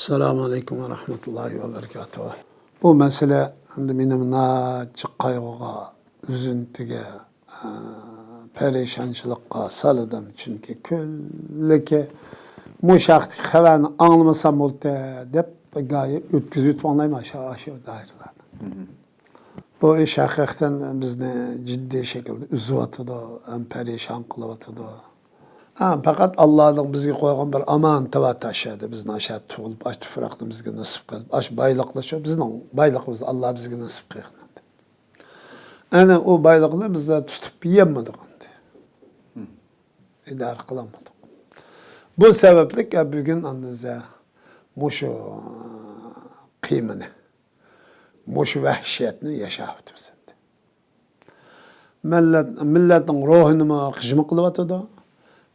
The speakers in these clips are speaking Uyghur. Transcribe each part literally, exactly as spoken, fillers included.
ئەسسالامۇ ئەلەيكۇم ۋە رەھمەتۇللاھى ۋە بەرىكاتۇھۇ. بۇ مەسىلە ئەمدى مېنى ناھايىتى قايغۇغا، ئۈزۈنتىگە، ئە، پەرىشانچىلىققا سالىدۇ. چۈنكى كۈنلۈكى مۇشۇ ھەقتىكى خەۋەرنى ئاڭلىمىسام بولدى دەپ، گاھى ئۆتكۈزۈۋېتىپ ئاڭلايمەن ئاشۇ، ئاشۇ دائىرىلەرنى. بۇ ئىش ھەقىقەتەن بىزنى جىددىي شەكىلدە ئۈزۈۋاتىدۇ، ھەم پەرىشان قىلىۋاتىدۇ. ھە، پەقەت ئاللانىڭ بىزگە قويغان بىر ئامانىتى بار ئاشۇ يەردە. بىزنى ئاشۇ يەردە تۇغۇلۇپ، ئاشۇ تۇپراقنى بىزگە نېسىپ قىلىپ، ئاشۇ بايلىقلار شۇ بىزنىڭ بايلىقىمىز، ئاللا بىزگە نېسىپ قىلغان. ئەنە ئۇ بايلىقنى بىزلەر تۇتۇپ يېيەلمىدۇق ئەمدى. ئىدارە قىلالمىدۇق. بۇ سەۋەبلىك، ئە، بۈگۈن ئاندىن مۇشۇ قىيمىنى، مۇشۇ ۋەھشىيەتنى ياشاۋاتىمىز ئەمدى. مىللەت، مىللەتنىڭ روھىنىمۇ خىجمۇ قىلىۋاتىدۇ،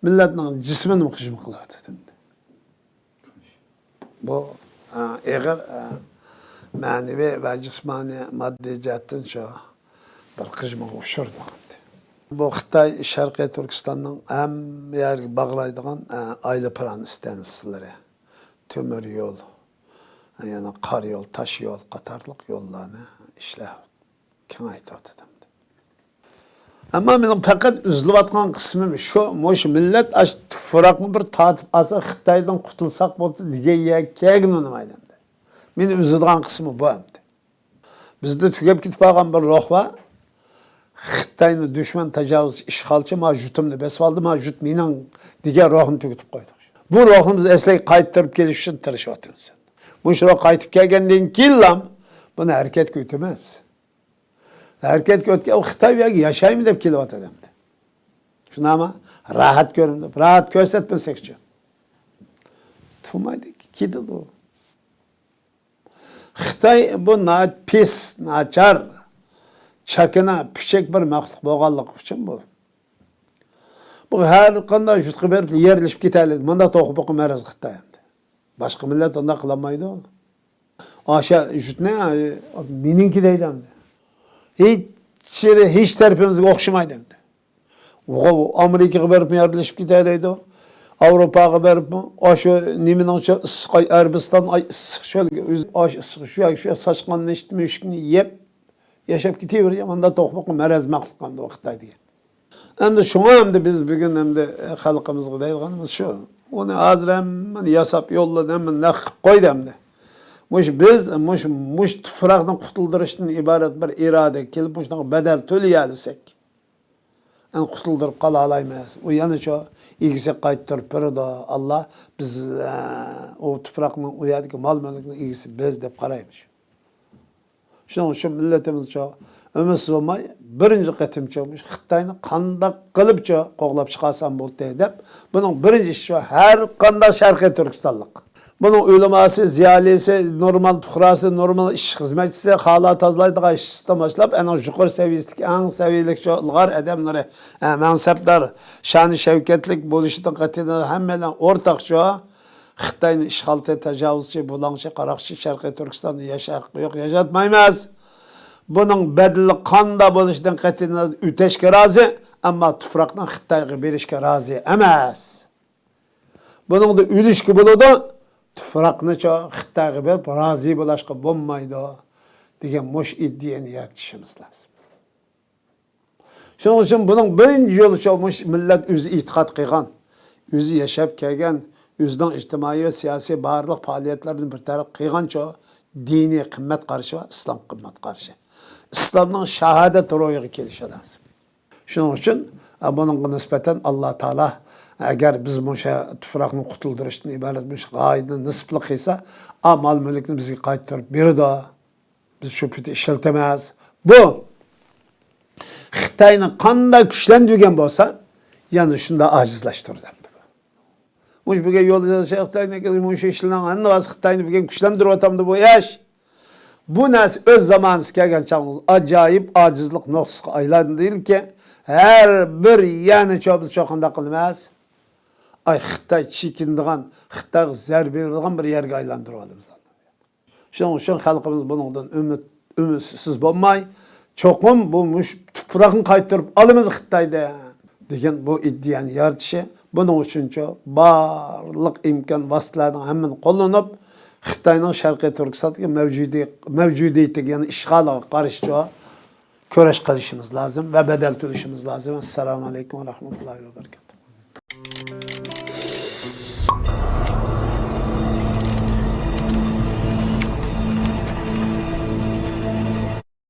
مىللەتنىڭ جىسمىنىمۇ خىجمۇ قىلىۋاتىدۇ. بۇ، ئە، ئېغىر، ئە، مەنىۋى ۋە جىسمانىي، ماددىي جەھەتتىن شۇ بىر خىجمۇغا ئۇچرىدۇق. بۇ خىتاي شەرقىي تۈركىستاننىڭ ھەممە يەرگە باغلايدىغان، ئە، ئايروپىلان ئىستانسىلىرى، تۆمۈر يول، يەنە قارا يول، تاش يول قاتارلىق يوللارنى ئىشلەپ كېڭەيتىۋاتىدۇ. ئەمما مېنىڭ پەقەت ئۈزۈلۈۋاتقان قىسمىم شۇ، مۇشۇ مىللەت ئاشۇ تۇپراقنى بىر تارتىپ ئالسا، خىتايدىن قۇتۇلساق بولدى دېگەن يەرگە كەلگىلى ئۇنىمايدۇ ئەمدى. مېنى ئۈزىدىغان قىسمى بۇ ئەمدى. بىزدە تۈگەپ كېتىپ قالغان بىر روھ بار. خىتاينى دۈشمەن، تاجاۋۇزچى، ئىشغالچى، ما جۇتۇمنى بېسىۋالدى، ما جۇت مېنىڭ دېگەن روھنى تۈگىتىپ قويدۇق. بۇ روھنى بىز ئەسلىگە قايتۇرۇپ كېلىش ئۈچۈن تىرىشىۋاتىمىز. مۇشۇ روھ قايتىپ كەلگەندىن كېيىنلا بۇنى ھەرىكەتكە ئۆتىمىز. ھەرىكەتكە ئۆتكەن، ئۇ خىتاي بۇ يەرگە ياشايمۇ دەپ كېلىۋاتىدۇ ئەمدى. شۇنداقمۇ؟ راھەت كۆرۈم دەپ، راھەت كۆرسەتمىسەكچۇ؟ تۇرمايدۇ، كېتىدۇ. خىتاي بۇ ناھايىتى پىس، ناچار، چاكىنا، پۈچەك بىر مەخلۇق بولغانلىقى ئۈچۈن بۇ. بۇ ھەر قانداق يۇرتقا بېرىپ يەرلىشىپ كېتەلەيدۇ. مۇنداق توخۇ بوقا مەرەز خىتاي ئەمدى. باشقا مىللەت ئۇنداق قىلالمايدۇ. ئاشۇ يۇرتنى، ئە، مېنىڭكى دەيدۇ ئەمدى. ھېچ يېرى، ھېچ تەرىپىمىزگە ئوخشىمايدۇ ئەمدى. ئۇ ئامېرىكىغا بېرىپمۇ يەرلىشىپ كېتەلەيدۇ. ئاۋروپاغا بېرىپمۇ، ئاشۇ نېمىنىڭچە ئىسسىق ئاي، ئەرەبىستان ئاي، ئىسسىق شۆلگە، ئۆزى ئاش ئىسسىق، شۇ يەرگە، شۇ يەرگە ساچقان نېشىت مۈشۈكنى يەپ ياشاپ كېتىۋېرىدۇ. مۇنداق توخۇ بوقا مەرەز مەخلۇق ئەمدى ۋاقىت دېگەن. ئەمدى شۇڭا ئەمدى بىز بۈگۈن ئەمدى خەلقىمىزغا دەيدىغىنىمىز شۇ. ئۇنى ھازىر ھەممىنى ياساپ، يوللىدى، ھەممىنى نەق قىلىپ قويدى ئەمدى. مۇشۇ بىز، مۇشۇ، مۇشۇ تۇپراقنى قۇتۇلدۇرۇشتىن ئىبارەت بىر ئىرادە كېلىپ، مۇشۇنىڭغا بەدەل تۆلىيەلىسەك، ئەنە قۇتۇلدۇرۇپ قالالايمىز. ئۇ يەنىچۇ ئىگىسىگە قايتۇرۇپ بېرىدۇ. ئاللا بىز، ئە، ئۇ تۇپراقنىڭ، ئۇ يەردىكى مال-مۈلۈكنىڭ ئىگىسى بىز دەپ قارايمىز. شۇنىڭ ئۈچۈن مىللىتىمىزچۇ ئۈمىدسىز بولماي، بىرىنچى قېتىمچۇ مۇشۇ خىتاينى قانداق قىلىپچۇ قوغلاپ چىقارسام بولدى دەپ، بۇنىڭ بىرىنچى ئىشى شۇ، ھەر قانداق شەرقىي تۈركىستانلىق. بۇنىڭ ئۆلىماسى، زىيالىيسى، نورمال پۇقراسى، نورمال ئىش خىزمەتچىسى، خالا تازىلايدىغان ئىش ئىستېماشلاپ، ئەنە يۇقىرى سەۋىيەسىدىكى ئەڭ سەۋىيەلىك شۇ ئىلغار ئادەملىرى، ئە، مەنسەپدار، شانى شەۋكەتلىك بولۇشىدىن قەتئىينەزەر ھەممەيلەن ئورتاقچۇ. خىتاينى ئىشغالچى، تاجاۋۇزچى، بۇلاڭچى، قاراقچى، شەرقىي تۈركىستاندا ياشاش ھەققى يوق، ياشاتمايمىز. بۇنىڭ بەدىلى قانداق بولۇشىدىن قەتئىينەزەر ئۆتەشكە رازى، ئەمما تۇپراقنى خىتايغا بېرىشكە رازى ئەمەس. بۇنىڭدا ئۆلۈشكە بولىدۇ، تۇپراقنىچۇ خىتايغا بېرىپ رازى بولۇشقا بولمايدۇ دېگەن مۇشۇ ئىدىيەنى يارىتىشىمىز لازىم. شۇنىڭ ئۈچۈن بۇنىڭ بىرىنچى يولى شۇ، مۇشۇ مىللەت ئۆزى ئېتىقاد قىلغان، ئۆزى ياشاپ كەلگەن، ئۆزىنىڭ ئىجتىمائىي ۋە سىياسىي بارلىق پائالىيەتلىرىنى بىر تەرەپ قىلغانچۇ، دىنىي قىممەت قارىشى ۋە ئىسلام قىممەت قارىشى. ئىسلامنىڭ شاھادەت روھىغا كېلىشى لازىم. شۇنىڭ ئۈچۈن، ئە، بۇنىڭغا نىسبەتەن ئاللا تائالا، ئەگەر بىز مۇشۇ تۇپراقنى قۇتۇلدۇرۇشتىن ئىبارەت مۇشۇ غايىنى نېسىپلىق قىلسا، ئا، مال-مۈلۈكنى بىزگە قايتۇرۇپ بېرىدۇ. بىز شۇ پېتى ئىشلىتىمىز. بۇ خىتاينى قانداق كۈچلەندۈرگەن بولسا، يەنە شۇنداق ئاجىزلاشتۇرىدۇ ئەمدى بۇ. مۇشۇ بۈگۈن يول يېزىش، خىتاينىڭ مۇشۇ ئىشلىرىنىڭ ھەممىسى خىتاينى بۈگۈن كۈچلەندۈرۈۋاتامدۇ بۇ ئىش؟ بۇ نەرسە ئۆز زامانىسى كەلگەن چاغىمىز ئاجايىپ ئاجىزلىق نۇقتىسىغا ئايلاندىكى، ھەر بىر يەرنى چوقۇم شۇ قانداق قىلىمىز؟ ئاي، خىتاي چېكىنىدىغان، خىتايغا زەربە بېرىدىغان بىر يەرگە ئايلاندۇرۇۋالىمىز. شۇنىڭ ئۈچۈن خەلقىمىز بۇنىڭدىن ئۈمىد، ئۈمىدسىز بولماي، چوقۇم بۇ مۇش-، تۇپراقنى قايتۇرۇپ ئالىمىز خىتايدىن دېگەن بۇ ئىدىيەنى يارىتىشى، بۇنىڭ ئۈچۈنچۇ بارلىق ئىمكان ۋاسىتىلەرنىڭ ھەممىنى قوللىنىپ، خىتاينىڭ شەرقىي تۈركىستاندىكى مەۋجۇدىي-، مەۋجۇدىيىتىگە، يەنى ئىشغالىغا قارشىچە كۈرەش قىلىشىمىز لازىم ۋە بەدەل تۆلىشىمىز لازىم. ئەسسالامۇ ئەلەيكۇم ۋە رەھمەتۇللاھى ۋە بەرىكاتۇھ.